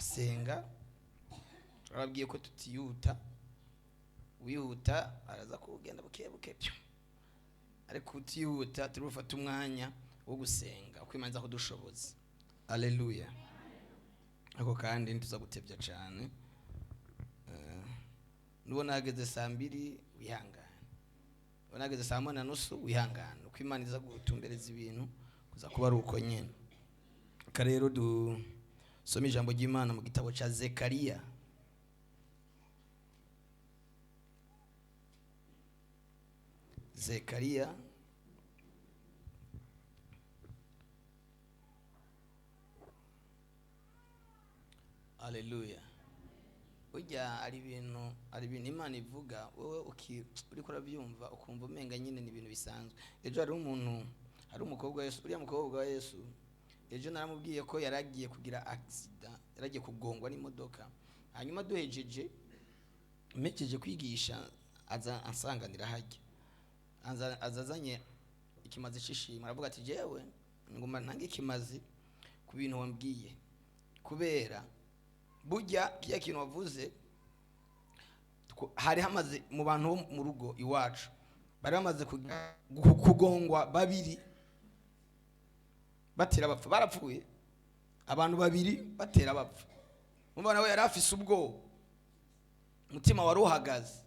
Turasenga, turababwiye ko tutihuta. Wihuta araza kugenda buke buke pyo, ariko utihuta turi bufate umwanya wo gusenga uko Imana iza kudushoboza. Aleluya. Ariko kandi ntituza gutebya cyane. Nubona hageze saa 2 wihangane, nubona hageze saa 1:30 wihangane, uko Imana iza gutumbereza ibintu kuza kuba ari uko nyine. Reka rero dusome ijambo ry'Imana mu gitabo cya Zekariya. Zekariya Haleluya. Burya hari ibintu Imana ivuga wowe uriko urabyumva ukumva umenga nyine ni ibintu bisanzwe. Ejo hari umuntu, hari umukobwa wa Yesu, uriya mukobwa wa Yesu, ejo naramubwiye ko yaragiye kugira accident, yaragiye kugongwa n'imodoka. Hanyuma duhejeje, mpejeje kwigisha, aza ansanganira hajya. Aza azanye ikimazi c'ishimwe, aravuga ati jewe ngoma ntange ikimazi ku bintu wambwiye, kubera burya kiya kintu wavuze hari hamaze mu bantu bo mu rugo iwacu bari bamaze kugongwa babiri batera bapfa, barapfuye abantu babiri batera bapfa. Umva nawe yari afise ubwoba, umutima wari uhagaze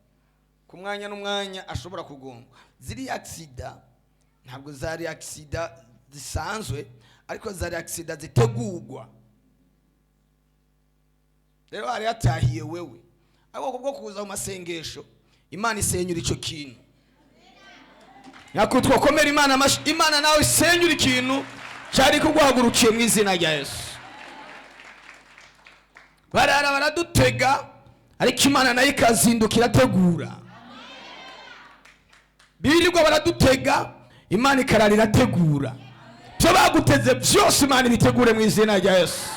ku mwanya n'umwanya ashobora kugongwa. Ziriya accident ntabwo zari accident zisanzwe, ariko zari accident zitegurwa. Rero hari hatahiye wewe, ariko kubwo kuza mu masengesho Imana isenyura ico kintu. Nyakutwa komera Imana amashi, Imana nawe isenyura ikintu cyari kuguhagurukiye mu izina rya Yesu. Barara baradutega, ariko Imana nayo ikazindukira irategura. Birirwa baradutega, Imana ikarara irategura. Byo baguteze byose Imana ibitegure mu izina rya Yesu.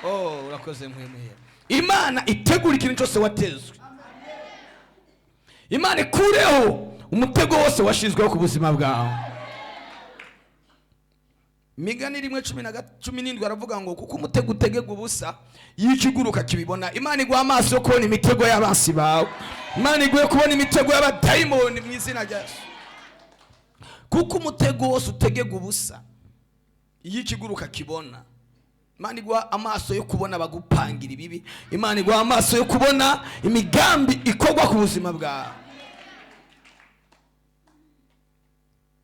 Oh, urakoze mwemuye. Imana itegura ikintu cyose watezwe. Imana ikureho umutego wose washizweho ku buzima bwawe. Migani rimwe cumi na cumi n'indwi aravuga ngo kuko umutego utegegwa ubusa, iyo ikiguruka kibibona. Imana iguha amaso yo kubona imitego y'abansi bawe. Imana iguhe kubona imitego y'abadayimoni mu izina rya Yesu. Kuko umutego wose utegegwa ubusa, iyo ikiguruka kibona. Imana iguha amaso yo kubona abagupangira ibibi. Imana iguha amaso yo kubona imigambi ikorwa ku buzima bwawe.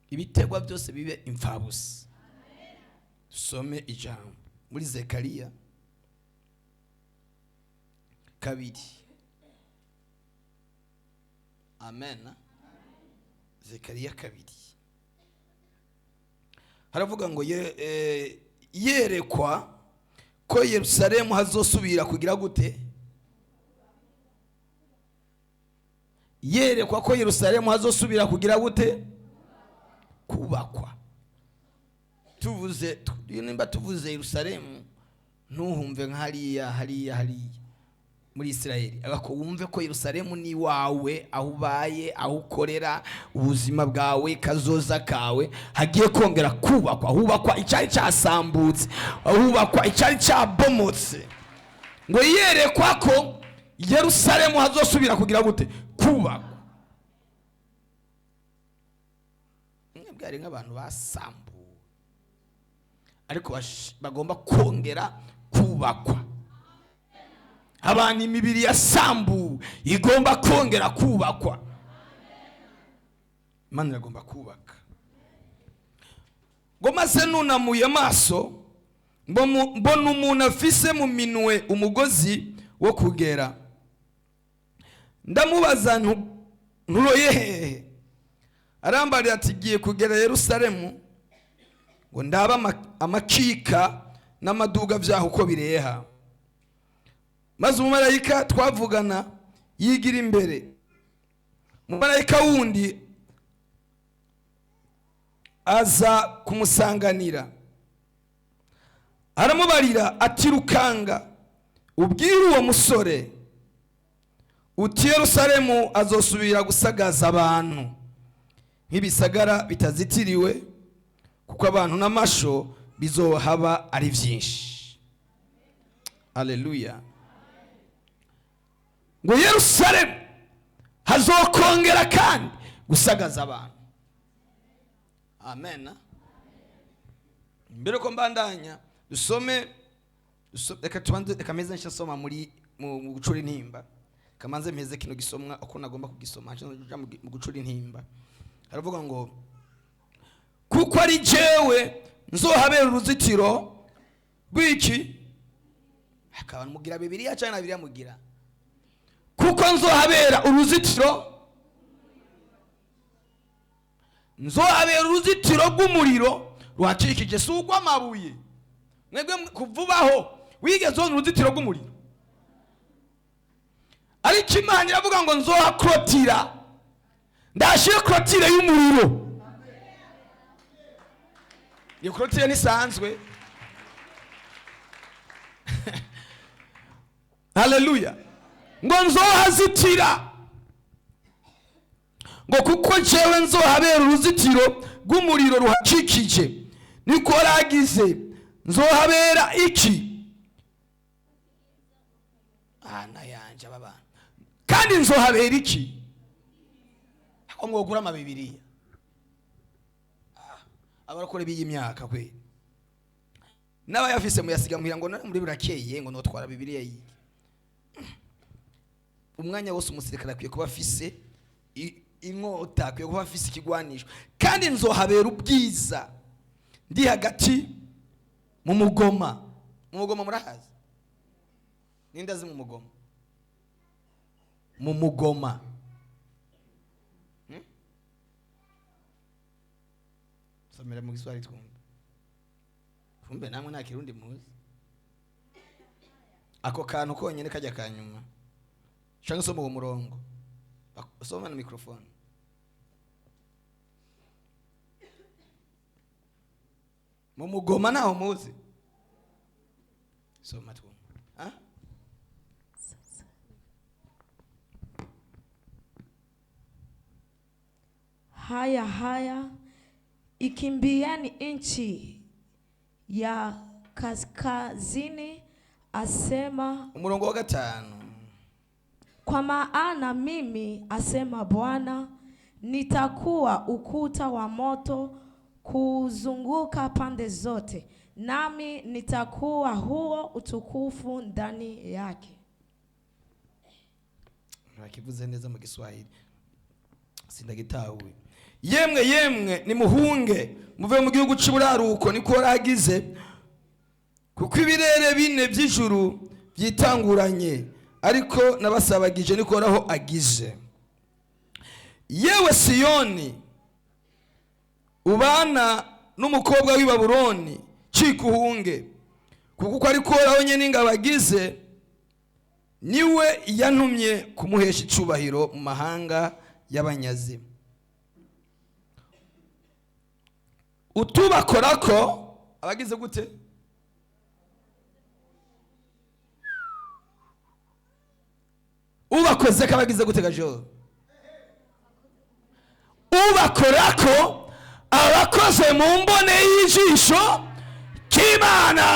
Ibitegwa byose bibe imfabusa. Some ijambo muri Zekariya 2. Amen. Zekariya 2. Haravuga ngo yerekwa ko Yerusalemu hazosubira kugira gute? Yerekwa ko Yerusalemu hazosubira kugira gute? Kubakwa. Tuvuze, nimba tuvuze Yerusalemu ntuhumve nka hariya, hariya, hariya muri Israeli, ariko wumve ko Yerusalemu ni wawe, aho ubaye, aho ukorera, ubuzima bwawe, kazoza kawe hagiye kongera kubakwa. Hubakwa icyari cyasambutse, hubakwa icyari cyabomotse. Ngo yerekwa ko Yerusalemu hazosubira kugira gute? Kubakwa. Mwebwe hari nk'abantu basambuwe ariko bagomba kongera kubakwa. Abantu imibiri yasambuwe igomba kongera kubakwa. Imana iragomba kubaka. Ngo maze nunamuye amaso mbona umuntu afise mu minwe umugozi wo kugera. Ndamubaza nturoye hehe? Arambarira ati giye kugera Yerusalemu ngo ndaba amakika n'amaduga vyaho uko bireha. Maze umumarayika twavugana yigira imbere, umumarayika wundi aza kumusanganira, aramubarira ati rukanga ubwire uwo musore uti Yerusalemu azosubira gusagaza abantu nk'ibisagara bitazitiriwe, kuko abantu n'amasho bizohaba ari byinshi. Haleluya. Ngo Yerusalemu hazokongera kandi gusagaza abantu. Amen. Mbere ko mbandanya dusome, reka tubanze, reka meze nshya soma muri mu gucura intimba. Kamanze mpeze kino gisomwa uko nagomba kugisoma, nca nja mu gucura intimba. Haravuga ngo kuko ari jewe nzohabera uruzitiro rw'iki, akaba mugira Bibiliya cyangwa na Bibiliya mugira, kuko nzohabera uruzitiro, nzohabera uruzitiro rw'umuriro ruhakikije, si urw'amabuye. Mwebwe kuvubaho wigeze ubona uruzitiro rw'umuriro? Ariko Imana iravuga ngo nzohakorotira, ndashyire korotire y'umuriro. Iyo korotire ntisanzwe. Haleluya. Ngo nzohazitira, ngo kuko jewe nzohabera uruzitiro rw'umuriro ruhakikije, niko ragize nzohabera iki ana yanje aba bana, kandi nzohabera iki? Ako mwogura amabibiriya abarakora b'iyi myaka kwe n'abayafise muyasiga muhira ngo none muri burakeye ngo notwara Bibiliya yiki. Umwanya wose umusirikare akwiye kuba afise inkota, akwiye kuba afise ikigwanisho. Kandi nzohabera ubwiza ndi hagati mu mugoma. Mu mugoma murahazi? Ninde azi mu mugoma? Mu mugoma. Somera mu Giswahili twumve. Kumbe namwe nta Kirundi muzi. Ako kantu konyene kajya kanyuma. Canke usoma uwo murongo. Usoma na microphone. Mu mugoma naho muzi? Soma twumve. Ha? Haya haya, ikimbieni nchi ya kaskazini, asema umurongo wa 5. Kwa maana mimi, asema Bwana, nitakuwa ukuta wa moto kuzunguka pande zote, nami nitakuwa huo utukufu ndani yake. Ntakivuze neza mu Giswahili, sindagitahuye. Yemwe yemwe nimuhunge muve mu gihugu c'iburaruko, niko ragize, kuko ibirere bine by'ijuru byitanguranye, ariko nabasabagije, niko raho agize. Yewe Siyoni ubana n'umukobwa w'i Babuloni, cika uhunge, kuko uko ariko raho nyene ingabo agize, niwe yantumye kumuhesha icubahiro mu mahanga y'abanyazi. Utubakorako abagize gute? Ubakoze ko abagize gute gajo? Ubakorako abakoze mu mbone y'ijisho k'Imana.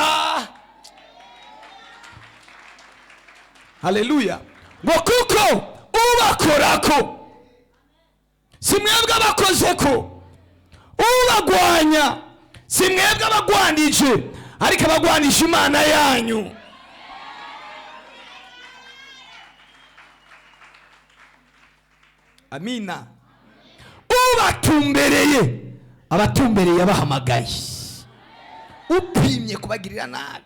Haleluya. Ngo kuko ubakorako si mwebwe abakozeko, ubagwanya si mwebwe abagwanije, ariko abagwanisha Imana yanyu. Amina. Ubatumbereye abatumbereye abahamagaye, upimye kubagirira nabi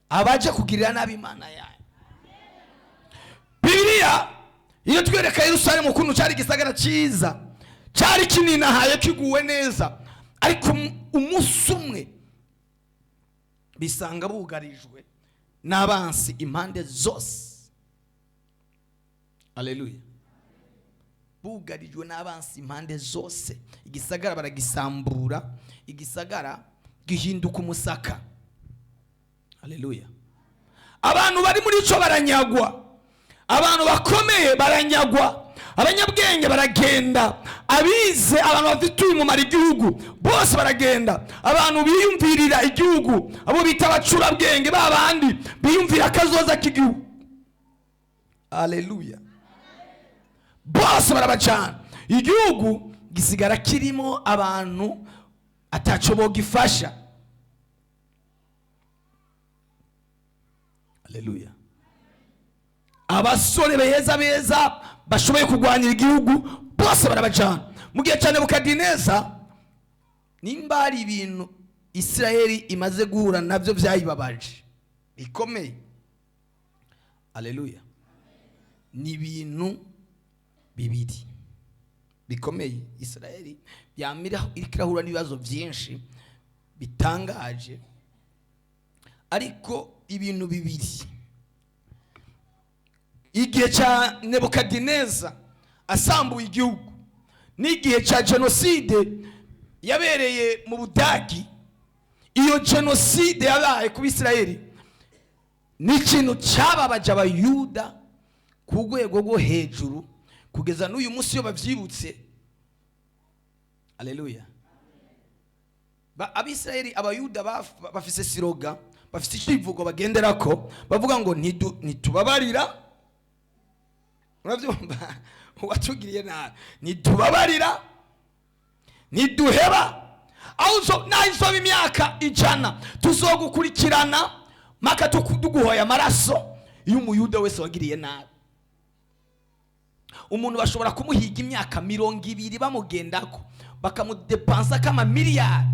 abaje kugirira nabi Imana yanyu. Bibiliya iyo twereka Yerusalemu ukuntu cyari igisagara cyiza, cyari kinini ahaye kiguwe neza, ariko umunsi umwe bisanga bugarijwe n'abansi impande zose. Haleluya. Bugarijwe n'abansi impande zose, igisagara baragisambura, igisagara gihinduka umusaka. Haleluya. Abantu bari muri ico baranyagwa, abantu bakomeye baranyagwa, Abanyabwenge baragenda, abize, abantu bafite umumaro igihugu bose baragenda, abantu biyumvirira igihugu, abo bita abacurabwenge, ba bandi biyumvira akazoza k'igihugu. Aleluya! Bose barabacana, igihugu gisigara kirimo abantu ataco bogifasha. Aleluya! Abasore beza beza bashoboye kurwanira igihugu bose barabajana. Mu gihe cya Nebukadineza, nimba hari ibintu Isirayeli imaze guhura nabyo byayibabaje bikomeye, aleluya, ni ibintu bibiri bikomeye. Isirayeli yamira iriko irahura n'ibibazo byinshi bitangaje, ariko ibintu bibiri: igihe cya Nebukadineza asambuye igihugu n'igihe cya jenoside yabereye mu Budagi. Iyo jenoside yabaye ku Bisirayeli ni ikintu cyababaje Abayuda ku rwego rwo hejuru, kugeza n'uyu munsi iyo babyibutse. Aleluya! Abisirayeli, Abayuda bafise slogan, bafise icivugo bagenderako, bavuga ngo "Ntitubabarira." Urabyumva? Uwatugiriye nabi ntitubabarira, ntiduheba. Aho naho izoba imyaka 100, tuzogukurikirana mpaka tuguhoye amaraso y'Umuyuda wese wagiriye nabi. Umuntu bashobora kumuhiga imyaka 20 bamugendako, bakamudepansa k'amamiliyari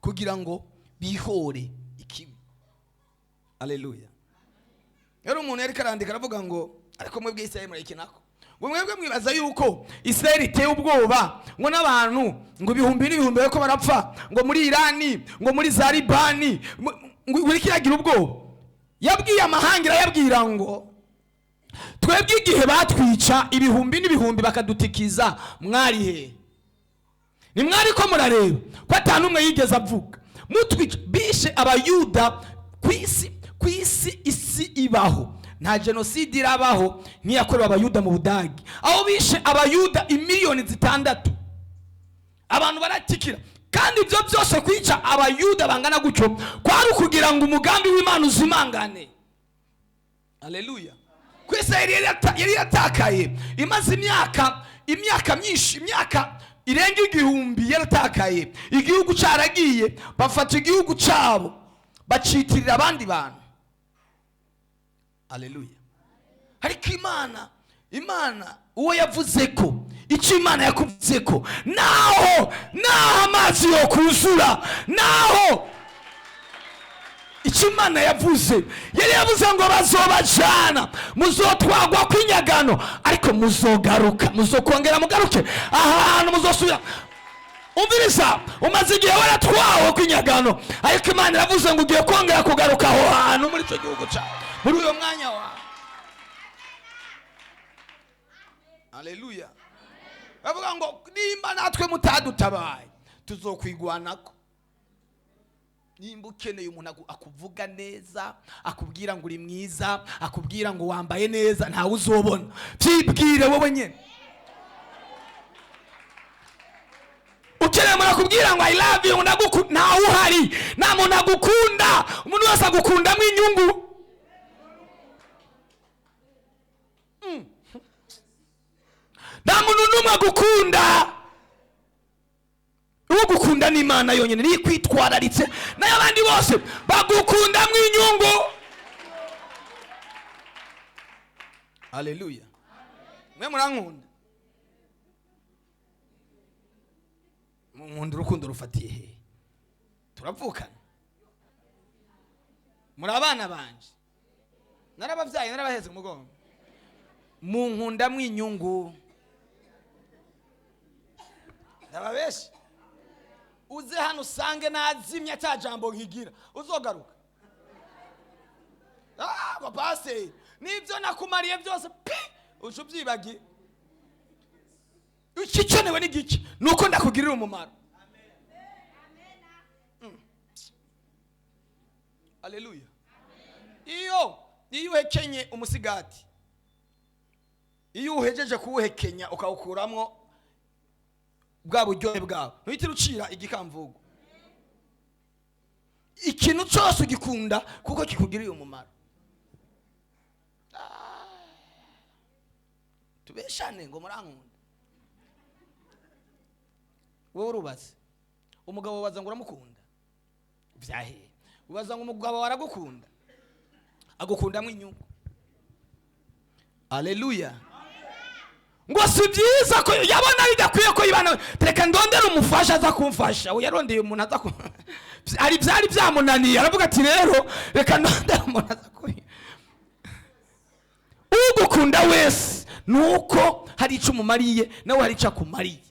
kugira ngo bihore ikibi. Aleluya! Rero umuntu yari karandika aravuga ngo: "Ariko mwebwe Isirayeli murayikinako, ngo mwebwe mwibaza yuko Isirayeli iteye ubwoba, ngo n'abantu ngo ibihumbi n'ibihumbi bariko barapfa, ngo muri Irani, ngo muri za Libani, ngo uriko iragira ubwoba." Yabwiye amahanga, irayabwira ngo: "Twebwe igihe batwica ibihumbi n'ibihumbi bakadutikiza, mwari he? Nimwari ko murareba ko ata n'umwe yigeze avuga? Mutwica, bishe Abayuda ku isi, ku isi, isi ibaho nta jenoside irabaho nk'iyakorewe Abayuda mu Budagi, aho bishe Abayuda imiliyoni 6, abantu baratikira. Kandi ibyo byose, kwica Abayuda bangana gutyo, kwari ukugira ngo umugambi w'Imana uzimangane." Aleluya! Ku isi yari yatakaye, imaze imyaka myinshi, imyaka irenga 1000 yaratakaye, igihugu cyaragiye, bafata igihugu cyabo bacitirira abandi bantu. Aleluya! Ariko Imana uwo yavuze ko, icyo Imana yakuvuze ko, naho amazi yo kuzura, naho icyo Imana yavuze, yari yavuze ngo bazobajana, muzotwagwa kw'inyagano, ariko muzogaruka, muzokongera mugaruke ahantu muzosubira. Umviriza, umaze igihe waratwawe kw'inyagano, ariko Imana iravuze ngo ugiye kongera kugaruka aho hantu, muri icyo gihugu cyawe, muri uyo mwanya wawe. Aleluya! Bavuga ngo: "Nimba natwe mutadutabaye, tuzokwigwanako." Nimba ukeneye umuntu akuvuga neza, akubwira ngo uri mwiza, akubwira ngo wambaye neza, ntawe uzobona. Byibwire wowe nyine. Ukeneye umuntu akubwira ngo "I love you", ndagukunda, ntawe uhari. Nta muntu agukunda. Umuntu wese agukundamo inyungu. Nta muntu n'umwe agukunda. Uwo gukunda ni Imana yonyine, niyo ikwitwararitse, nayo abandi bose bagukundamo inyungu. Aleluya! Mwe murankunda? Munkunda urukundo rufatiye he? Turavukana? Muri abana banje? Narababyaye, narabaheze umugongo? Munkundamo inyungu. Ndababeshi, uze hano usange nazimya cya jambo nkigira, uzogaruka. Ah, ngo pasiteri, nibyo nakumariye byose pi, uca ubyibagiye. Ikikenewe ni gike, ni uko ndakugirira umumaro. Aleluya! Iyo uhekenye umusigati, Iyo uhejeje kuwuhekenya ukawukuramwo bwa buryohe bwawe, ntuhitire ucira igikamvugo. Ikintu cyose ugikunda kuko kikugiriye umumaro. Tubeshane ngo murankunda. Wowe urubatse, umugabo ubaza ngo uramukunda byahe? Ubaza ngo umugabo aragukunda, agukundamo inyungu. Aleluya. Ngo si byiza ko yabona bidakwiye ko yibana, reka ndondere umufasha aza kumfasha. We yarondeye umuntu aza ku ari byari byamunaniye, aravuga ati rero reka ndondere umuntu aza ku. Ugukunda wese nuko hari icyo umumariye, nawe hari icyo akumariye.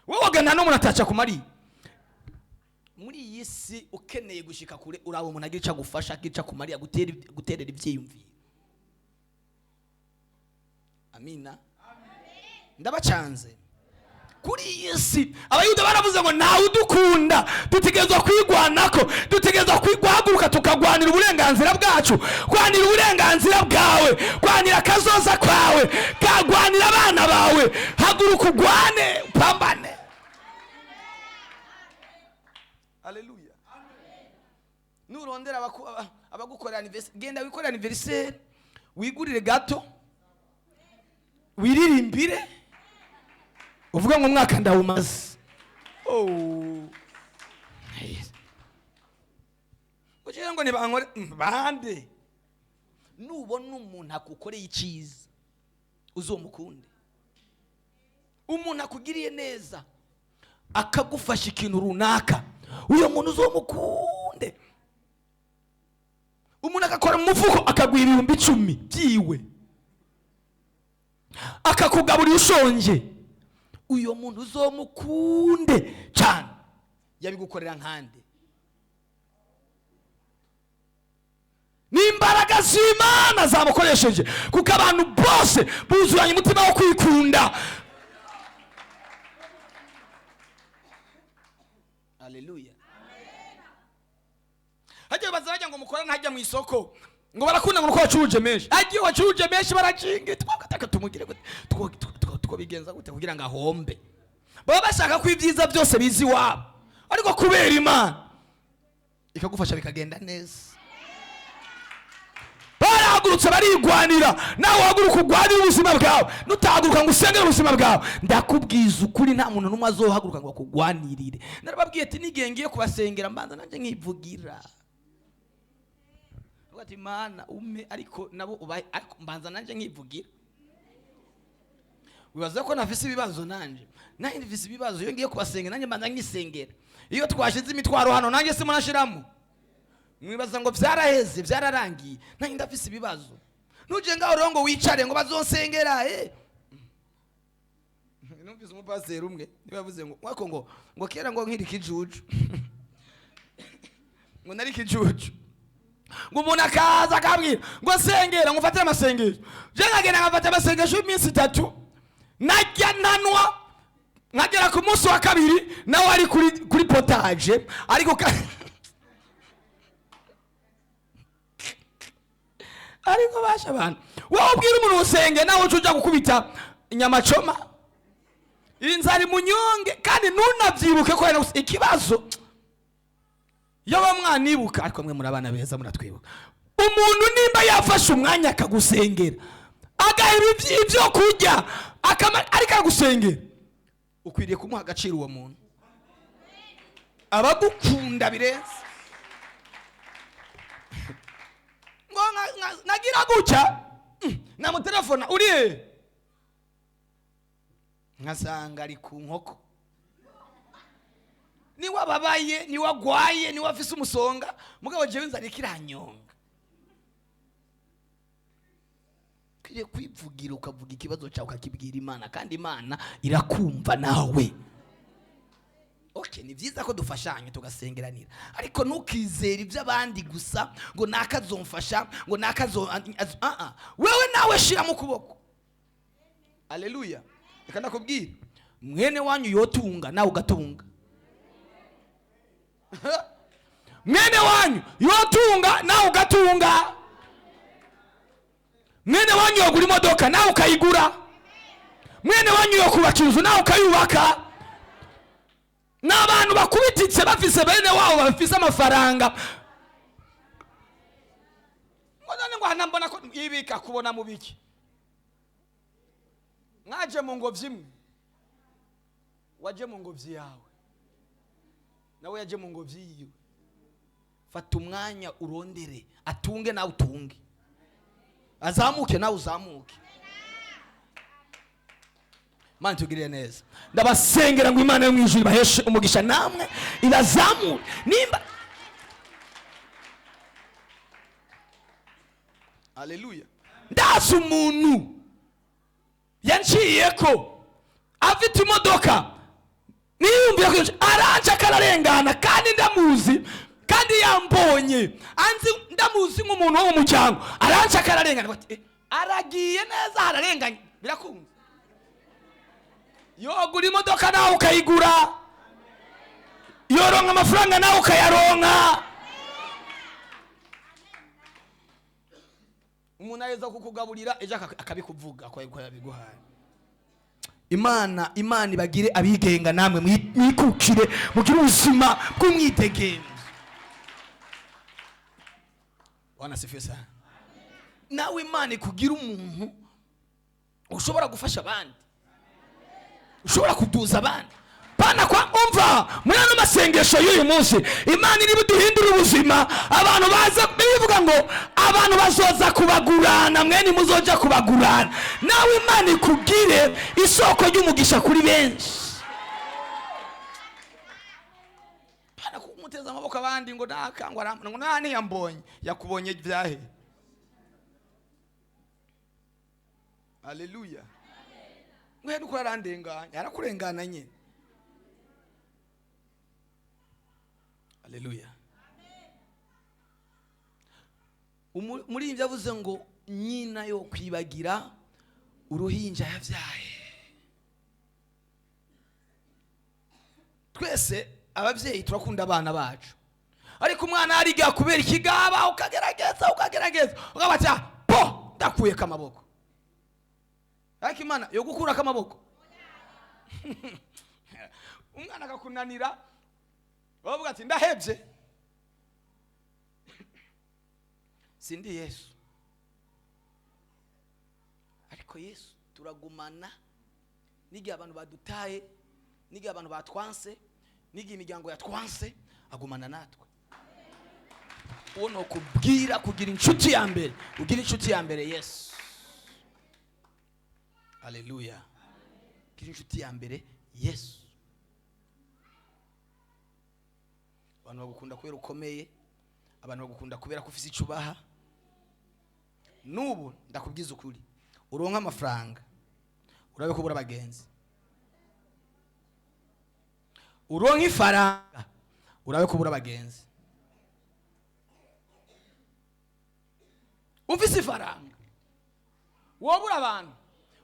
Wowe wagana n'umuntu ataca akumariye. Muri iyi si ukeneye gushika kure, uraba umuntu agira icyo agufasha, agira icyo akumariye, guterera ibyiyumviro. Amina. Ndabacanze. Kuri iyi si Abayuda baravuze ngo ntawe udukunda, dutegerezwa kwigwanako, dutegerezwa guhaguruka tukagwanira uburenganzira bwacu. Gwanira uburenganzira bwawe, gwanira akazoza kawe, kagwanira abana bawe. Haguruka ugwane, upambane. Haleluya. Nurondera abagukorera anniversaire, genda wikorera anniversaire, wigurire gato, wiririmbire, uvuga ngo umwaka ndawumaze. Oh. Ugira ngo nibankore bande. Nubona umuntu akukoreye icyiza uzomukunde. Umuntu akugiriye neza akagufasha ikintu runaka, uyo muntu uzomukunde. Umuntu akakora mu mufuko akaguha 10,000 byiwe, akakugaburira ushonje, uyo muntu uzomukunde cyane. Yabigukorera nkande? N'imbaraga z'Imana zamukoresheje, kuko abantu bose buzuranye umutima wo kwikunda. Haleluya. Hajya baza bajya ngo mukora ntajya mu isoko, ngo barakunda ngo wacuruje menshi. Agiye wacuruje menshi baracinga, twakataka tumugire gute, twobigenza gute kugira ngo ahombe. Baba bashaka ko ibyiza byose bizi iwabo, ariko kubera Imana ikagufasha bikagenda neza. Barahagurutse barigwanira. Nawe uhaguruka ugwanire ubuzima bwawe, nutahaguruka ngo usengere ubuzima bwawe, ndakubwiza ukuri nta muntu n'umwe azohaguruka ngo akugwanirire. Narababwiye ati n'igihe ngiye kubasengera mbanza nanjye nkivugira. Ati Mana ume, ariko nabo ubaye, ariko mbanza nanjye nkivugira. Wibaza ko nafise ibibazo? Nanje nanjye nafise ibibazo. Iyo ngiye kubasengera nanjye mbanza nkisengera. Iyo twashize imitwaro hano nanjye simunashiramo. Mwibaza ngo byaraheze, byararangiye. Nanjye ndafise ibibazo. Nuje ngaho rero ngo wicare ngo bazonsengera. Numvise umupaseri umwe nibavuze ngo wako ngo kera ngo nkiri kijuju. Ngo nari kijuju. Ngo umuntu akaza akambwira ngo sengera, ngo mfatire amasengesho. Je nkagenda nkafata amasengesho y'iminsi 3, najya nanwa, nkagera ku munsi wa kabiri nawe ari kuri potage, ariko ariko basha abantu. Wowe ubwira umuntu usenge nawe uca gukubita inyama choma, inzara imunyonge, kandi ntunabyibuke ko ikibazo. Iyo bamwanibuka, ariko mwe muri abana beza muratwibuka. Umuntu nimba yafashe umwanya akagusengera, agahera ibyo kurya, ariko agusengera, ukwiriye kumuha agaciro uwo muntu. Abagukunda birenze. Ngo nagira gutya, namutelefona uri he? Nkasanga ari ku nkoko. Niwe ababaye, niwe agwaye, niwe afise umusonga, mugabo jewe nzara ikiranyonga. Kwiriye kwivugira, ukavuga ikibazo cyawe ukakibwira Imana, kandi Imana irakumva nawe. Okay, ni byiza ko dufashanye tugasengeranira, ariko ntukizere iby'abandi gusa ngo nakazomfasha, ngo nakazo wewe nawe shira mu kuboko. Haleluya. Reka ndakubwira, mwene wanyu yotunga nawe ugatunga. Mwene wanyu yotunga nawe ugatunga. Mwene wanyu yogura imodoka, nawe ukayigura. Mwene wanyu yokubaka inzu, nawe ukayubaka. N'abantu bakubititse bafise bene wabo bafise amafaranga, ngo none ngo hana mbona ko ibika kubona mu biki mwaje mu ngobyi imwe. Waje mu ngobyi yawe, nawe yaje mu ngobyi yiwe. Fata umwanya urondere, atunge nawe utunge, azamuke nawe uzamuke. Imana itugirire neza. Ndabasengera ngo Imana yo mu ijuru ibaheshe umugisha, namwe ibazamure. Nimba, haleluya, ndazi umuntu yanciye ko afite imodoka, niyumvira ko aranje akararengana, kandi ndamuzi, kandi yambonye anzi, ndamuzi nk'umuntu wo mu muryango, aranje akararengana. Bati, "Eh, aragiye neza, ararenganye." Birakunze, yogura imodoka nawe ukayigura, yoronka amafaranga nawe ukayaronka. Umuntu aheza kukugaburira, ejo akabikuvuga ko yabiguhaye. Imana ibagire abigenga, namwe mwikukire, mugire ubuzima bw'umwidegemvyo. Bwana asifiwe sana. Nawe Imana ikugira umuntu ushobora gufasha abandi, ushobora kuduza abandi. Pana kwa umva, muri ano masengesho y'uyu munsi, Imana iri buduhindure ubuzima. Abantu baza bivuga ngo abantu bazoza kubagurana, mwene muzoja kubagurana. Nawe Imana ikugire isoko ry'umugisha kuri benshi. Pana kumuteza amaboko abandi ngo naka ngo ngo nani yambonye, yakubonye byahe? Haleluya. Ngo heruko arandenganya, arakurengana nyine. Haleluya. Muri ibyo avuze ngo nyina yo kwibagira uruhinja yabyaye. Twese ababyeyi turakunda abana bacu, ariko umwana hariga kubera ikigaba, ukagerageza, ukagerageza, ukabaca po ndakuyeko amaboko. Ariko Imana yo gukurako amaboko, umwana akakunanira, bavuga ati ndahebye, sindi Yesu. Ariko Yesu turagumana n'igihe abantu badutaye, n'igihe abantu batwanse, n'igihe imiryango yatwanse, agumana natwe. Uwo ni ukubwira kugira inshuti ya mbere, ugira inshuti ya mbere Yesu. Haleluya. Kugira inshuti ya mbere Yesu. Abantu bagukunda kubera ukomeye, abantu bagukunda kubera ko ufise icyo ubaha. N'ubu ndakubwiza ukuri, uronka amafaranga urabe ko ubura abagenzi, uronka ifaranga urabe ko ubura abagenzi. Ufise ifaranga wobura abantu,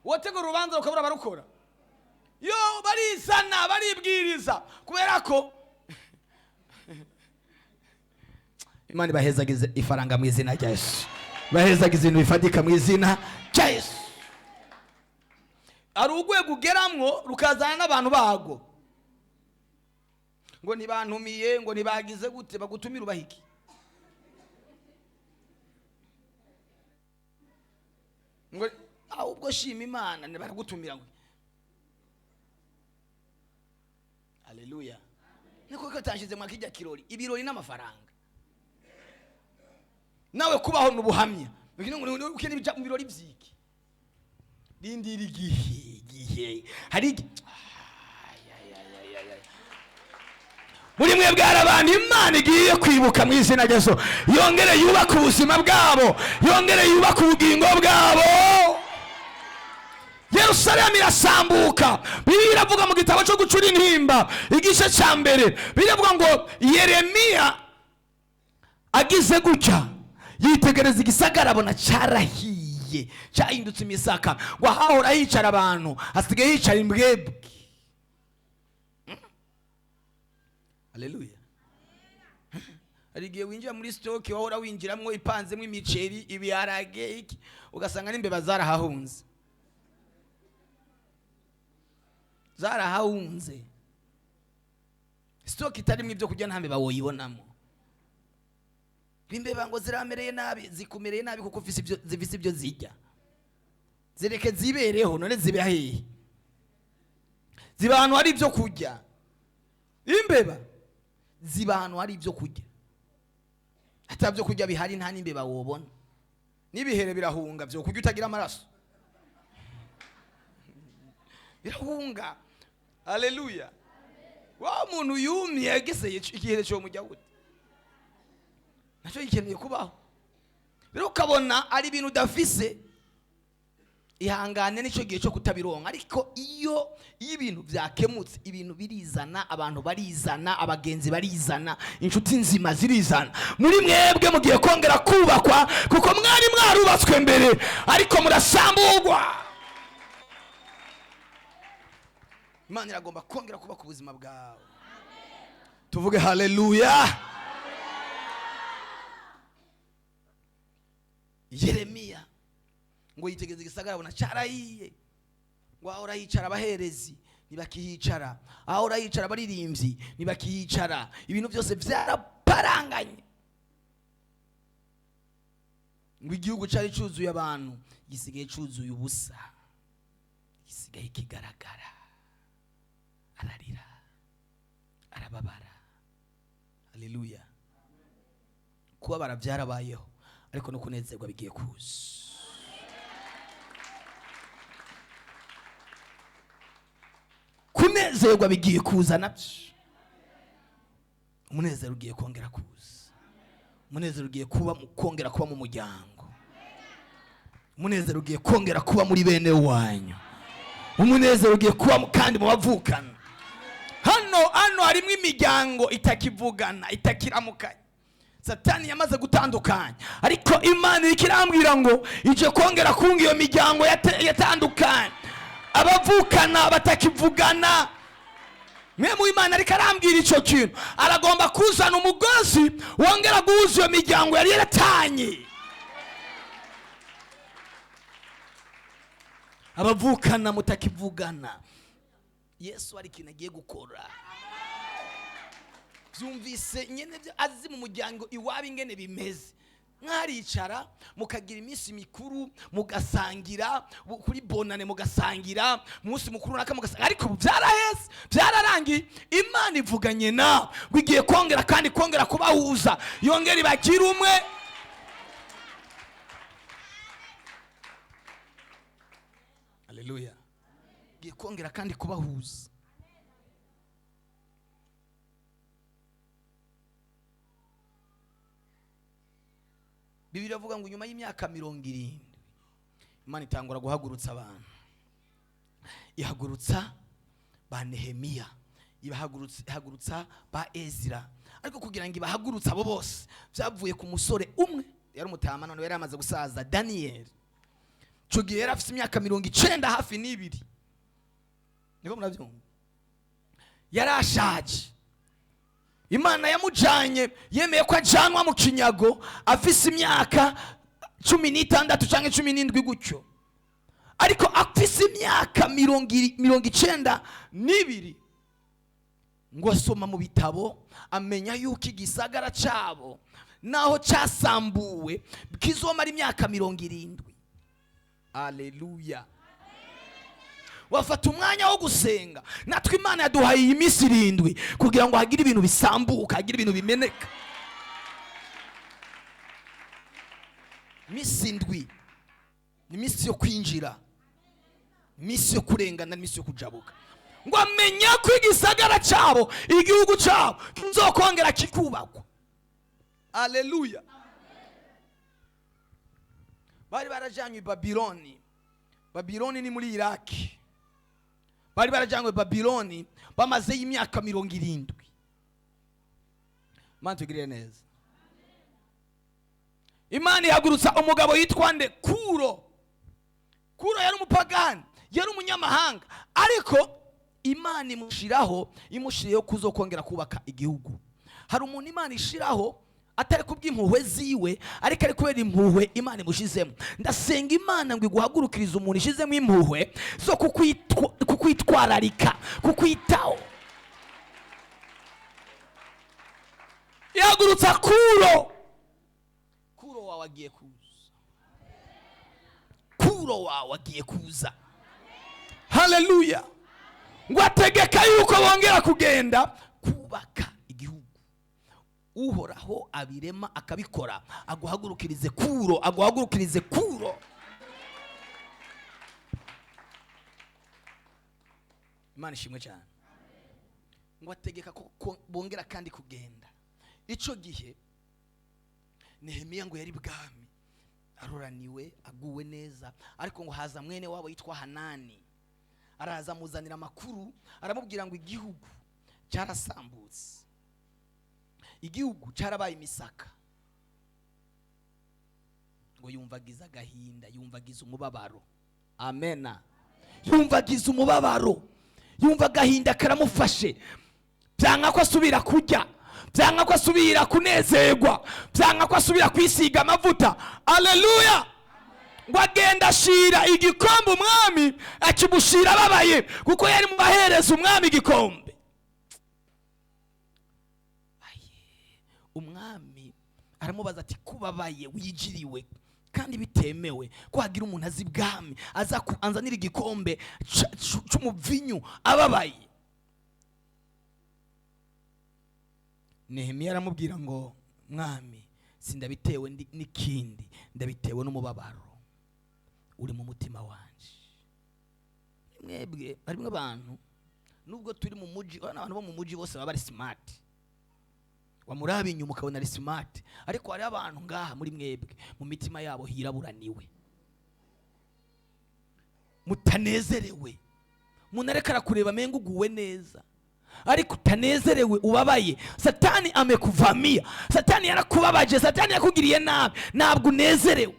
wotegura urubanza ukabura abarukora. Yo barizana, baribwiriza, kubera ko Imana ibahezagize ifaranga mu izina rya Yesu, bahezagize ibintu bifatika mu izina rya Yesu. Hari urwego ugeramwo rukazana n'abantu bago, ngo ntibantumiye, ngo ntibagize gute. Bagutumira ubahiki? Ngo ahubwo shima Imana baragutumira ngo haleluya. Niko katashize mwa kijya kirori, ibirori n'amafaranga. Nawe kubaho n'ubuhamya ukene bija mu birori byiki? Rindira igihe, igihe hari Ay, ay, ay, ay, ay. Muri mwe bwari abantu Imana igiye kwibuka mu izina rya Yesu, yongere yubake ubuzima bwabo, yongere yubake ubugingo bwabo. Yerusalemu irasambuka. Bibiliya iravuga mu gitabo cyo gucura intimba, igice cya mbere, biravuga ngo Yeremiya agize gutya yitegereza igisagara, abona cyarahiye, cyahindutse imisaka, ngo ahahora hicara abantu hasigaye hicara imbwebwe. Haleluya. Hari igihe winjira muri stock wahora winjiramwo ipanzemwo imiceri, ibiharage, iki, ugasanga n'imbeba zarahahunze, zarahahunze. Stock itarimwo ibyo kurya nta mbeba woyibonamo. Imbeba ngo ziramereye nabi, zikumereye nabi kuko ufise ibyo, zifise ibyo zirya. Zireke zibereho. None ziba hehe? Ziba ahantu hari ibyo kurya. Imbeba ziba ahantu hari ibyo kurya. Ata byo kurya bihari, nta n'imbeba wobona, n'ibihere birahunga. Byo kurya utagira amaraso birahunga. Haleluya! Wa muntu yumye yageseye igihere cyo mujya gute? Nacyo gikeneye kubaho. Rero ukabona ari ibintu udafise, ihangane, nicyo gihe cyo kutabironka. Ariko iyo ibintu byakemutse, ibintu birizana, abantu barizana, abagenzi barizana, inshuti nzima zirizana. Muri mwebwe mugiye kongera kubakwa, kuko mwari mwarubatswe mbere ariko murasamburwa. Imana iragomba kongera kubaka ubuzima bwawe. Tuvuge haleluya! Yeremiya ngo yitegereze igisagara, abona cyarahiye. Ngo ahora yicara abaherezi ntibakihicara, ahora yicara abaririmbyi ntibakihicara, ibintu byose byaraparanganye. Ngo igihugu cyari cyuzuye abantu gisigaye cyuzuye ubusa, gisigaye kigaragara. Ararira, arababara. Haleluya! Kubabara byarabayeho, ariko no kunezerwa bigiye kuza. Kunezerwa bigiye kuza nabyo. Umunezero ugiye kongera kuza. Umunezero ugiye kuba kongera kuba mu muryango. Umunezero ugiye kongera kuba muri bene wanyu. Umunezero ugiye kuba kandi mu bavukana. Hano harimo imiryango itakivugana, itakiramukanya, Satani yamaze gutandukanya. Ariko Imana iriko irambwira ngo ije kongera kunga iyo miryango yatandukanye, abavukana batakivugana. Mwe mu Imana ariko arambwira ico kintu, aragomba kuzana umugozi wongera guhuza iyo miryango yari yaratanye, abavukana mutakivugana. Yesu hari ikintu agiye gukora. Byumvise nyene byo azi mu muryango iwabo ingene bimeze. Mwaricara mukagira iminsi mikuru, mugasangira kuri bonane, mugasangira umunsi mukuru runaka mugasangira, ariko ubu byaraheze, byararangiye. Imana ivuganye nawe ngo igiye kongera kandi kongera kubahuza, yongera ibakire umwe. Haleluya! Igiye kongera kandi kubahuza. Bibiliya iravuga ngo nyuma y'imyaka 70 Imana itangura guhagurutsa abantu. Ihagurutsa ba Nehemiya, ihagurutsa ba Ezira. Ariko kugira ngo ibahagurutse abo bose, byavuye ku musore umwe yari umutama, none yari amaze gusaza, Daniel. Ico gihe yari afite imyaka 92 hafi, niko murabyumva, yari ashaje. Imana yamujanye, yemeye ko ajanwa mu kinyago afise imyaka 16 canke 17 gutyo, ariko afise imyaka 92 ngo asoma mu bitabo, amenya yuko igisagara cabo naho casambuwe kizomara imyaka 70. Aleluya! Wafata umwanya wo gusenga. Natwe Imana yaduhaye iyi minsi 7 kugira ngo hagire ibintu bisambuka, hagire ibintu bimeneka. Iminsi 7 ni iminsi yo kwinjira, iminsi yo kurengana, iminsi yo kujabuka. Ngo amenya ko igisagara cabo, igihugu cabo kizokongera kikubakwa. Aleluya! Bari barajanywe i Babiloni. Babiloni ni muri Iraki. Bari barajanywe Babiloni, bamazeyo imyaka 70. Imana tugirire neza. Imana ihagurutsa umugabo yitwa nde? Kuro. Kuro yari umupagani, yari umunyamahanga, ariko Imana imushiraho, imushiriyeho kuzokongera kubaka igihugu. Hari umuntu Imana ishiraho Atari kubw'impuhwe ziwe, ariko ari kubera impuhwe Imana imushizemo. Ndasenga Imana ngo iguhagurukirize umuntu ishizemo impuhwe zo kukwitwararika, kukwitaho. Ihagurutsa Kuro. Kuro wawe agiye kuza, Kuro wawe agiye kuza. Haleluya! Ngo ategeka yuko bongera kugenda kubaka igihugu. Uhoraho abirema akabikora, aguhagurukirize Kuro, aguhagurukirize Kuro. Imana ishimwe cyane. Ngo ategeka ko bongera kandi kugenda. Ico gihe Nehemiya ngo yari bwami, aroraniwe, aguwe neza, ariko ngo haza mwene wabo yitwa Hanani, araza amuzanira amakuru, aramubwira ngo igihugu cyarasambutse, igihugu cyarabaye imisaka. Ngo yumvagiza agahinda, yumvagiza umubabaro. Amena. Yumvagiza umubabaro, yumva agahinda karamufashe, byanka ko asubira kurya, byanka ko asubira kunezerwa, byanka ko asubira kwisiga amavuta. Aleluya! Ngo agenda ashira igikombe umwami, akimushira ababaye, kuko yari mu bahereza umwami igikombe. Umwami aramubaza ati kubabaye wigiriwe kandi bitemewe ko hagira umuntu azi ibwami aza anzanira igikombe c'umuvinyu ababaye. Nehemiya aramubwira ngo mwami, sindabitewe n'ikindi, ndabitewe n'umubabaro uri mu mutima wanje. Mwebwe harimo abantu, nubwo turi mu muji, urabona abantu bo mu muji bose baba bari smart, wamuraba inyuma ukabona ari smart, ariko hari abantu ngaha muri mwebwe mu mitima yabo hiraburaniwe, mutanezerewe. Umuntu ariko arakureba amenga uguwe neza, ariko utanezerewe, ubabaye. Satani amekuvamia, Satani yarakubabaje, Satani yakugiriye nabi, ntabwo unezerewe.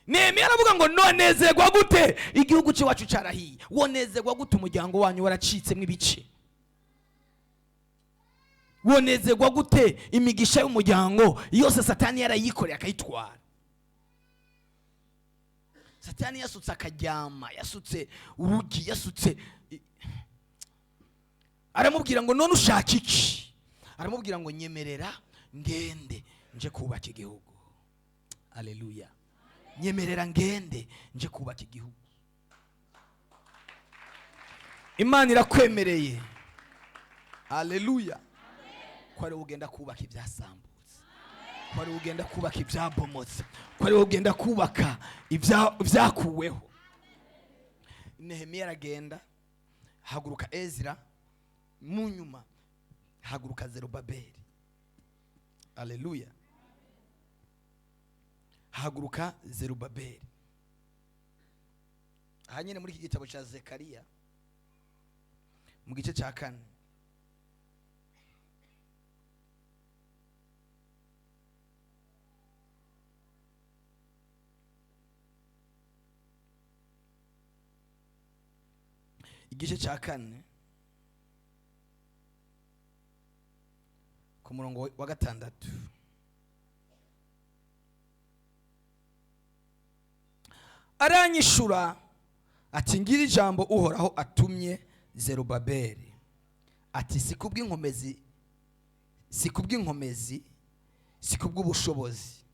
Nehemiya aravuga ngo nonezerwa gute igihugu cyacu cyarahiye? Wonezerwa gute umuryango wanyu waracitsemo ibice? Wonezerwa gute imigisha y'umuryango yose Satani yarayikoreye akayitwara? Satani yasutse akaryama, yasutse urugi, yasutse. Aramubwira ngo none ushaka iki? Aramubwira ngo nyemerera ngende nje kubaka igihugu. Haleluya! Nyemerera ngende nje kubaka igihugu. Imana irakwemereye. Haleluya! Ko ari ugenda kubaka ibyasambutse, ko ari ugenda kubaka ibyabomotse, ko ari ugenda kubaka ibyakuweho. Nehemiya aragenda, haguruka Ezra, mu nyuma haguruka Zerubabeli. Haleluya! Haguruka Zerubabeli. Aha nyine muri iki gitabo cya Zekariya mu gice cya 4, igice cya 4 ku murongo wa 6, aranyishura ati ngira ijambo Uhoraho atumye Zerubabeli, ati si kubw'inkomezi, si kubw'inkomezi, si kubw'ubushobozi,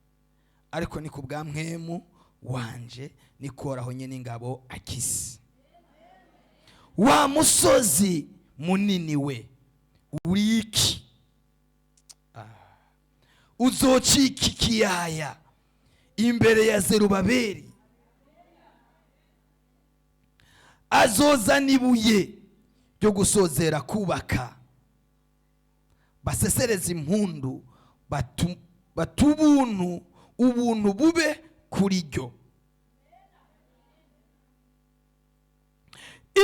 ariko ni kubwa mpwemu wanje, nikoraho nyene ingabo akisi. Wa musozi munini we uriki, uzocika ikiyaya imbere ya Zerubabeli, azozana ibuye ryo gusozera kubaka, basesereza impundu, batubuntu ubuntu bube kuri ryo.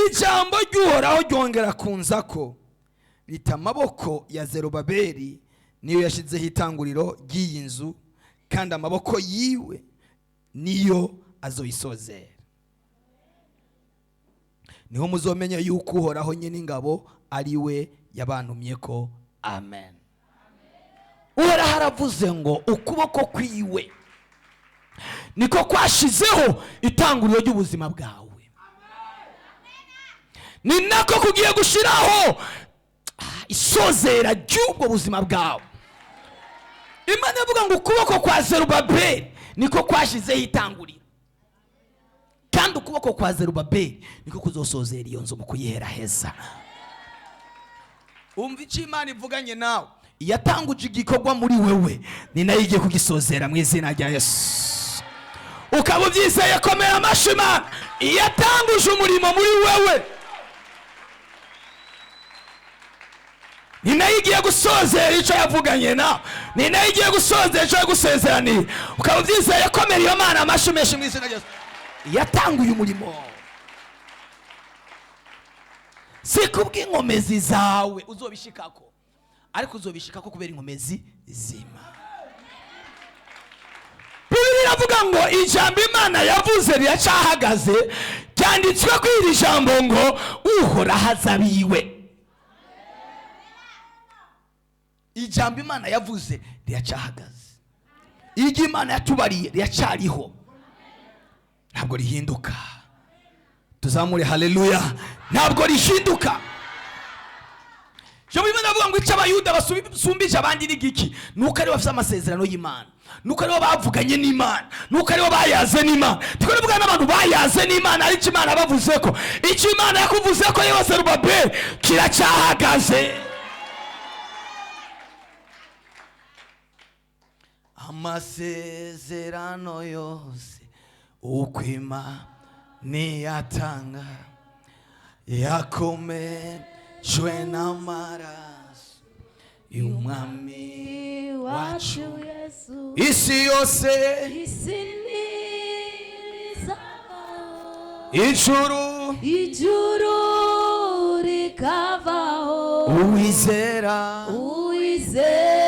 Ijambo ry'Uhoraho ryongera kunza ko rita amaboko ya Zerubabeli niyo yashizeho itanguriro ry'iyi nzu, kandi amaboko yiwe niyo azoyisozera. Niho muzomenya yuko Uhoraho nyene ingabo ari we yabantumye ko. Amen. Uhoraho aravuze ngo ukuboko kwiwe niko kwashizeho itanguriro ry'ubuzima bwawe, ni nako kugiye gushiraho isozera ry'ubwo buzima bwawe. Imana ivuga ngo ukuboko kwa Zerubabeli niko kwashizeho itanguriro, kandi ukuboko kwa Zerubabeli niko kuzosozera iyo nzu mu kuyiheraheza. Umva icyo Imana ivuganye nawe. Yatanguje igikorwa muri wewe, ni nayo igiye kugisozera mu izina rya Yesu. Ukaba ubyizeye, komera amashyi Imana. Yatanguje umurimo muri wewe, ni nayo igiye gusozera icyo yavuganye nawe, ni nayo igiye gusozera icyo yagusezeraniye. Ukaba ubyizeye, komera iyo Mana amashyi menshi mu izina rya Yesu. Yatanguye umurimo si kubw'inkomezi zawe uzobishikako, ariko uzobishikako kubera inkomezi zima. Bibiliya iravuga ngo ijambo Imana yavuze riracahagaze, ryanditswe ko iri jambo ngo Uhoraho azabiwe. Ijambo Imana yavuze riracahagaze, iryo Imana yatubariye riracariho, ntabwo rihinduka. Tuzamure haleluya, ntabwo rihinduka. Ijambo Imana avuga ngo icyo Abayuda basumbije abandi ni giki? Nuko aribo bafite amasezerano y'Imana, nuko aribo bavuganye n'Imana, nuko aribo bayaze n'Imana. Turi kuvuga n'abantu bayaze n'Imana, ariko Imana bavuze ko icyo Imana yakuvuze ko yewe Zerubabeli kiracyahagaze. Amasezerano yose ukwima niyatanga yakomejwe n'amaraso y'umwami wacu Yesu. Isi yose, Isi nizavaho, ijuru, ijuru rikavaho, uwizera, uwizera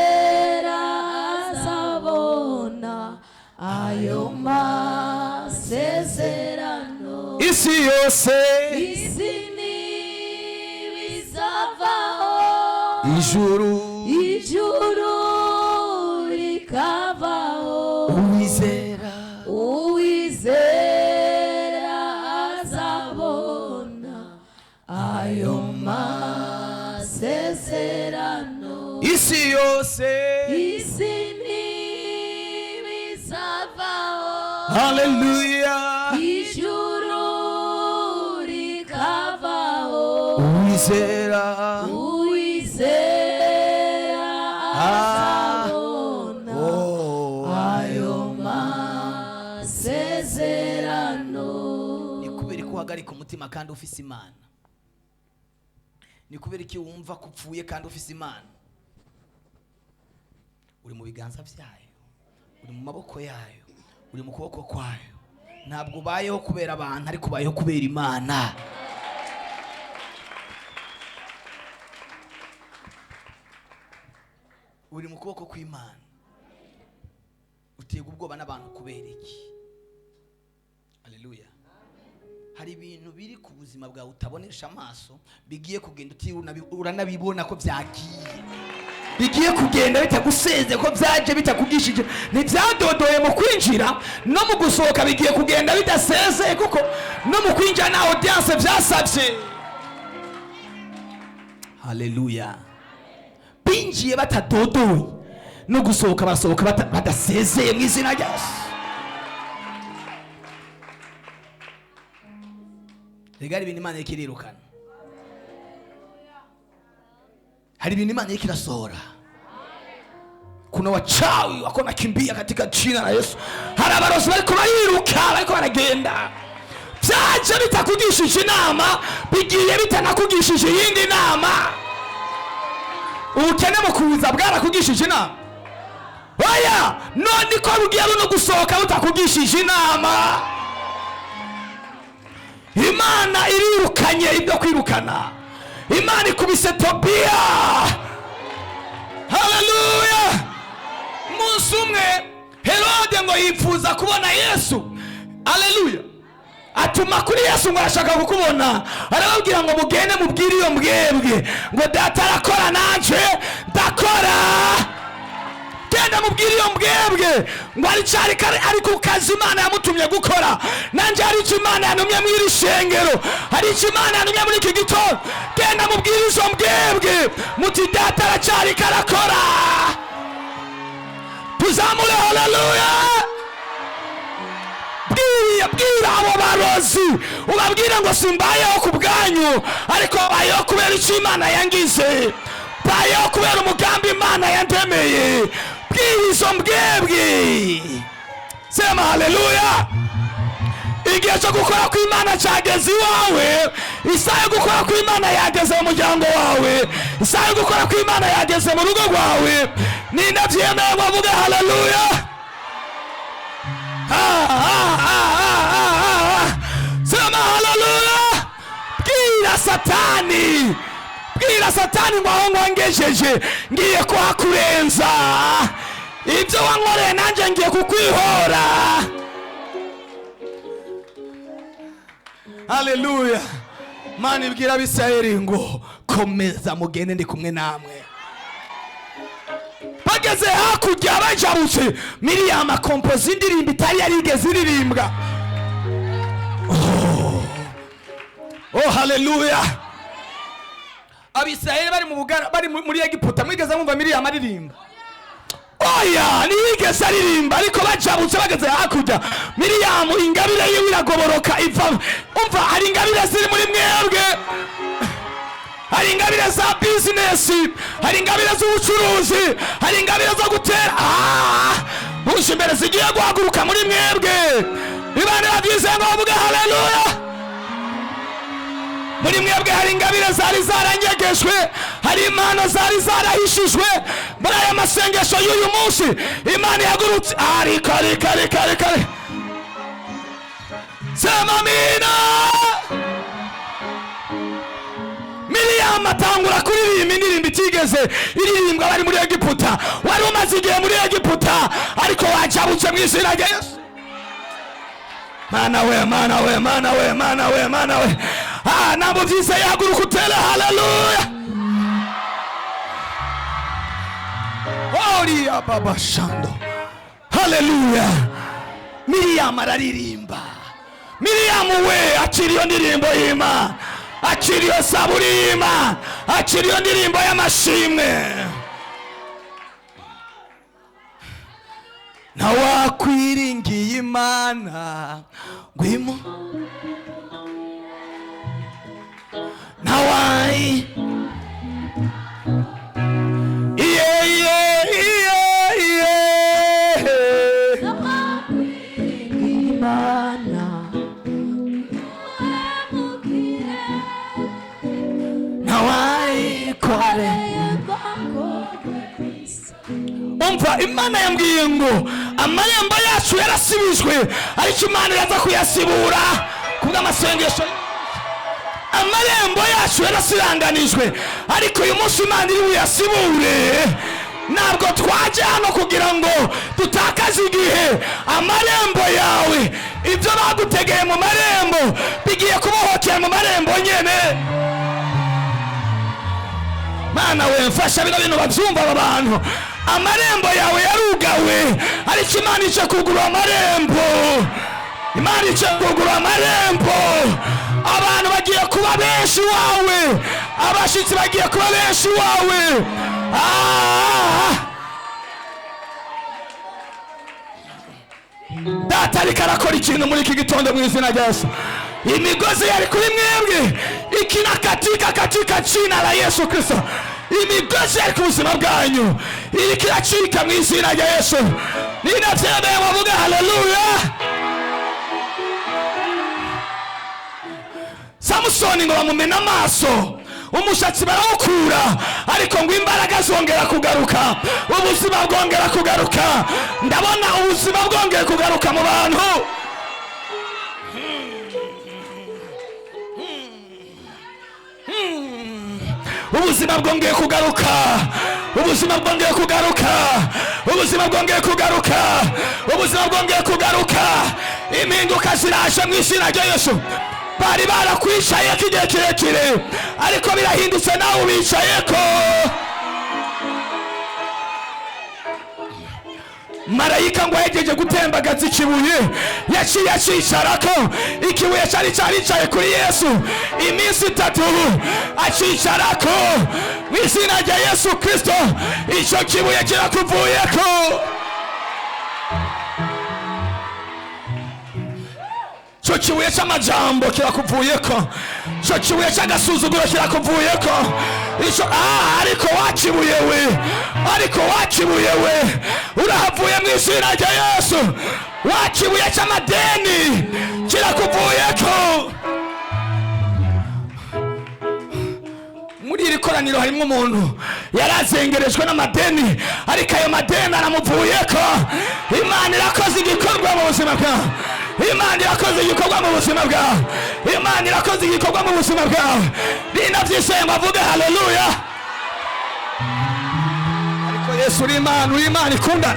azabona ayo masezerano. Isi yose, Isi ntibizavaho, ijuru, ijuru rikavaho, uwizera, uwizera azabona ayo masezerano. Isi yose, Isi ntibizavaho, haleluya, ijuru rikavaho, uwizera, uwizera azabona Oh. ayo masezerano. Ni kubera ko uhagarika umutima kandi ufise Imana? Ni kubera iki wumva ko upfuye kandi ufise Imana? Uri mu biganza byayo, uri mu maboko yayo, uri mu kuboko kwayo. Ntabwo ubayeho kubera abantu, ariko ubayeho kubera Imana. Uri mu kuboko kw'Imana. Uterwa ubwoba n'abantu kubera iki? Haleluya. Hari ibintu biri ku buzima bwawe utabonesha amaso bigiye kugenda, utiriwe uranabibona ko byagiye, bigiye kugenda bitaguseze, ko byaje bitakugishije, ntibyadodoye mu kwinjira no mu gusohoka, bigiye kugenda bidasezeye, kuko no mu kwinjira nta audience byasabye. Haleluya. Binjiye batadodoye, no gusohoka basohoka badasezeye mu izina rya Yesu. Rega hari ibintu Imana iriko irirukana, hari ibintu Imana iriko irasohora. Kuna wachawi wako nakimbia katika jina la Yesu. Hari abarozi bariko bariruka, bariko baragenda. Byaje bitakugishije inama, bigiye bitanakugishije iyindi nama. Ubukene mu kuza bwarakugishije inama? Oya, none ko bugiye no gusohoka butakugishije inama. Imana irirukanye ibyo kwirukana. Imana ikubise Tobiya. Haleluya. Umunsi umwe Herode ngo yifuza kubona Yesu. Haleluya. Atuma kuri Yesu ngo arashaka kukubona. Arababwira ngo mugende mubwire iyo mbwebwe ngo data arakora nanje ndakora. Genda mubwire iyo mbwebwe ngo aricari kare, ari ku kazi Imana yamutumye gukora. Nanjye hari icyo Imana yantumye muri iri shengero, hari icyo Imana yantumye muri iki gitondo. Genda mubwire izo mbwebwe muti data aracyari karakora. Tuzamure haleluya. Bwira, bwira abo barozi, ubabwire ngo simbayeho ku bwanyu, ariko mbayeho kubera icyo Imana yangize, mbayeho kubera umugambi Imana yandemeye. Bwira izo mbwebwe, sema haleluya. Igihe cyo gukora kw'Imana cyageze iwawe. Isaha yo gukora kw'Imana yageze mu muryango wawe. Isaha yo gukora kw'Imana yageze mu rugo rwawe. Ninde byemeye ngo avuge haleluya? Ah, ah, ah, ah, ah, ah. Sema haleluya. Bwira Satani, bwira Satani ngo aho ngongejeje ngiye kuhakurenza. Ibyo wankoreye nanjye ngiye kukwihora. Haleluya. Mana ibwira Abisirayeli ngo komeza mugende, ndi kumwe namwe. Bageze hakurya bajabutse, Miriyamu akompoza indirimbo itari yarigeze iririmbwa. Oh, oh haleluya. Abisirayeli bari mu bugara, bari muri Egiputa, mwigeze mwumva Miriyamu aririmba? Oya, ntiyigeze aririmba. Ariko bajabutse bageze hakurya, Miriyamu ingabire yiwe iragoboroka iva. Umva, hari ingabire ziri muri mwebwe, hari ingabire za bizinesi, hari ingabire z'ubucuruzi, hari ingabire zo gutera buje imbere zigiye guhaguruka muri mwebwe. Imana yabyizeye ngo bavuge haleluya. Muri mwebwe hari ingabire zari zaranyegejwe, hari impano zari zarahishijwe. Muri aya masengesho y'uyu munsi Imana ihagurutse. Ariko ariko ariko ariko ariko, sema amina. Miriyamu atangura kuririmba indirimbo itigeze iririmbwa bari muri Egiputa. Wari umaze igihe muri Egiputa, ariko wajabutse mu izina rya Yesu. Mana we, Mana we, Mana we, Mana we, Mana we. Ah, ntabwo byizeye, haguruka utere haleluya. Oriya baba shando. Haleluya. Miriyamu araririmba. Miriyamu we, akira iyo ndirimbo y'Imana, akira iyo saburi y'Imana, akira iyo ndirimbo y'amashimwe. Ntawakwiringiye Imana ngwimo ntawayi iye iye iye iye. Imana Ntawayikore. Umva, Imana yambwiye ngo amarembo yacu yarasibijwe, ariko Imana iraza kuyasibura kubw'amasengesho. Amarembo yacu yarasiranganijwe, ariko uyu munsi Imana iri buyasibure. Ntabwo twaje hano kugira ngo dutakaze igihe. Amarembo yawe, ibyo bagutegeye mu marembo bigiye kubohokera mu marembo nyene. Mana we, mfasha bino bintu babyumva aba bantu. Amarembo yawe yarugawe, ariko Imana ije kugura amarembo. Imana ije kugura amarembo. Abantu bagiye kuba benshi wawe, abashitsi bagiye kuba benshi wawe. Data ariko arakora ikintu muri iki gitondo mu izina rya Yesu. Imigozi yari kuri mwebwe ikinakatika katika jina la Yesu Kristo. Imigozi yari ku buzima bwanyu iriko iracika mu izina rya Yesu. Ninavyemeye bavuge haleluya. Samusoni ngo bamumena amaso, umushatsi barawukura, ariko ngo imbaraga zongera kugaruka, ubuzima bwongera kugaruka. Ndabona ubuzima bwongeye kugaruka mu bantu. Ubuzima bwongeye kugaruka, ubuzima bwongeye kugaruka, ubuzima bwongeye kugaruka, ubuzima bwongeye kugaruka. Impinduka ziraje mu izina rya Yesu. Bari barakwicaye igihe kirekire, ariko birahindutse, nawe ubicayeko. Marayika ngo ahegeje gutembagaza ikibuye, yaciye acicarako. Ikibuye cyari cyaricaye kuri Yesu iminsi 3, acicarako. Mu izina rya Yesu Kristo, icyo kibuye kirakuvuyeko. Icyo kibuye cy'amajambo kirakuvuyeko, icyo kibuye cy'agasuzuguro kirakuvuyeko. Icyo ariko wakibuye we, ariko wakibuye we, urahavuye mu izina rya Yesu. Wakibuye cy'amadeni kirakuvuyeko. Muri iri koraniro harimo umuntu yarazengerejwe n'amadeni, ariko ayo madeni aramuvuyeko. Imana irakoze igikorwa mu buzima bwawe. Imana irakoze igikorwa mu buzima bwawe. Imana irakoze igikorwa mu buzima bwawe. Rinabyiseye ngo avuge haleluya. Ariko Yesu uri Imana, uri Imana ikunda.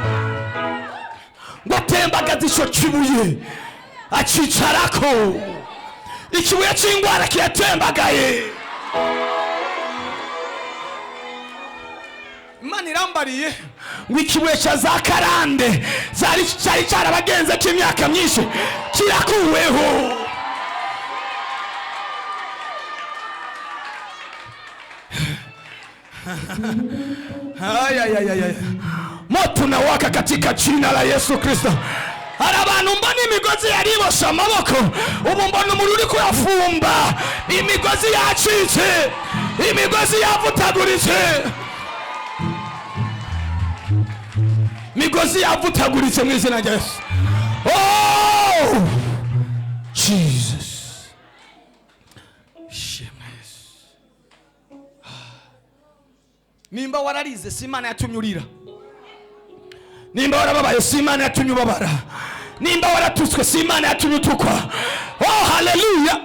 Ngo atembagaze icyo kibuye acicarako. Ikibuye cy'ingwara kiratembagaye. Imana irambariye ngo ikibuye cya za karande cyari cyarabagenze cy'imyaka myinshi kirakuweho. Ay. Moto unawaka katika jina la Yesu Kristo. Hari abantu mbona imigozi yariboshe amaboko, ubu mbona umuriro uri kurafumba, imigozi yacitse, imigozi yavutaguritse, migozi yavutaguritse mu izina rya Yesu. Oh Jesus, shema Yesu. Nimba wararize si Imana yatumye urira, nimba warababaye si Imana yatumye ubabara, nimba waratutswe si Imana yatumye utukwa. Oh haleluya.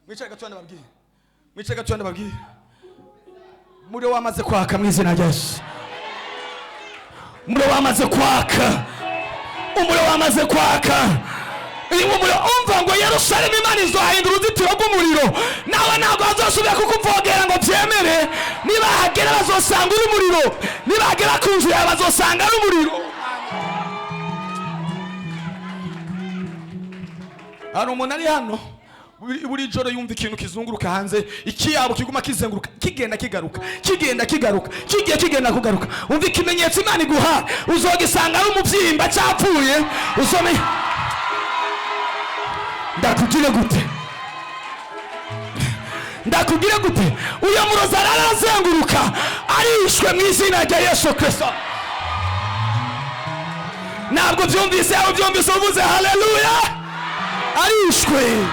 Mwicare gato ndababwire, mwicare gato ndababwire. Umuriro wamaze kwaka mu izina rya Yesu. Umuriro wamaze kwaka, umuriro wamaze kwaka. Umuriro umva ngo Yerusalemu Imana izohindura uruzitiro rw'umuriro, nawe ntabwo bazosubira kukuvogera ngo byemere. Nibahagera bazosanga uri umuriro, nibagera ku nzu yawe bazosanga ari umuriro. Hari umuntu ari hano buri joro yumva ikintu kizunguruka hanze, ikiyabo kiguma kizenguruka, kigenda kigaruka, kigenda kigaruka, kigiye kigenda kugaruka. Umva ikimenyetso Imana iguha, uzogisanga ari umubyimba cyapfuye. Usome ndakugire gute, ndakugire gute. Uyo murozi arazenguruka arishwe mu izina rya Yesu Kristo. Ntabwo byumvise, aho byumvise uvuze haleluya. Arishwe.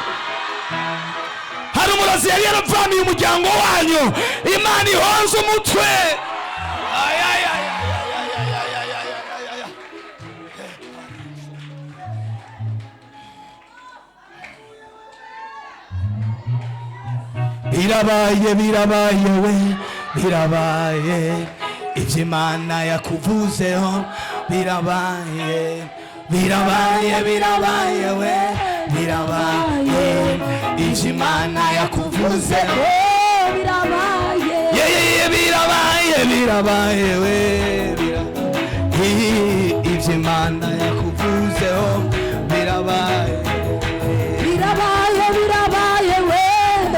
Hari umurozi yari yaravaniye umuryango wanyu, Imana ihonze umutwe. Ay, ay, ay, ay, ay, ay, ay, ay, ay, ay, ay. Birabaye, birabaye we, birabaye. Ibyo Imana yakuvuzeho birabaye, birabaye, birabaye we, birabaye. Ibyo Imana yakuvuzeho birabaye. Ye birabaye, birabaye we, birabaye. Ibyo Imana yakuvuzeho birabaye, birabaye, birabaye we,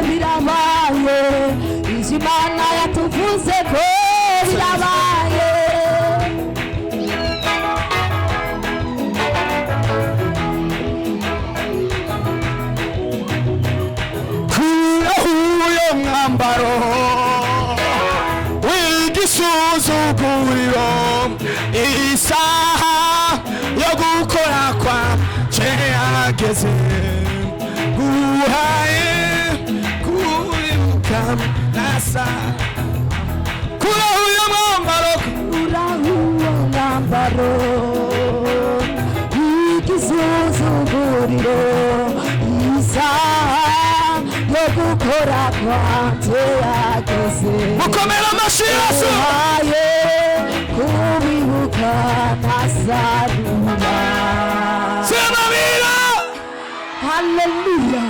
birabaye. Ibyo Imana yatuvuze ko birabaye. Kuraho uyo mwambaro w'igisuzuguriro, isaha yo gukora kwa cyageze, guhaye kuribuka nasa. Kuraho uyo mwambaro, Kuraho uwo mwambaro w'igisuzuguriro, isaha yo gukora kwanjye yageze. Mukomere amashyi Yesu. Uhaye kubibuka ntasarura. Sema bira. Haleluya.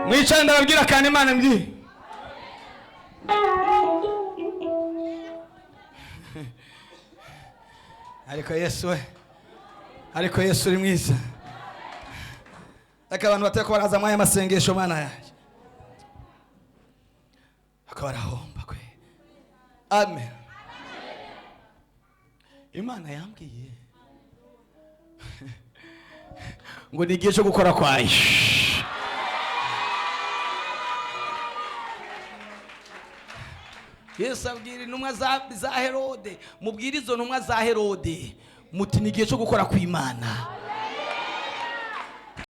Mwicare ndababwira kandi Imana mbwiye. Ariko Yesu we, ariko Yesu uri mwiza. Ariko abantu batari ko baraza muri aya masengesho, mana yanjye, bakaba barahomba kwe. Amen. Imana yambwiye ngo ni igihe cyo gukora kwayo. Yesu abwira intumwa za Herode, mubwire izo ntumwa za Herode muti: "Ni igihe cyo gukora kw'Imana."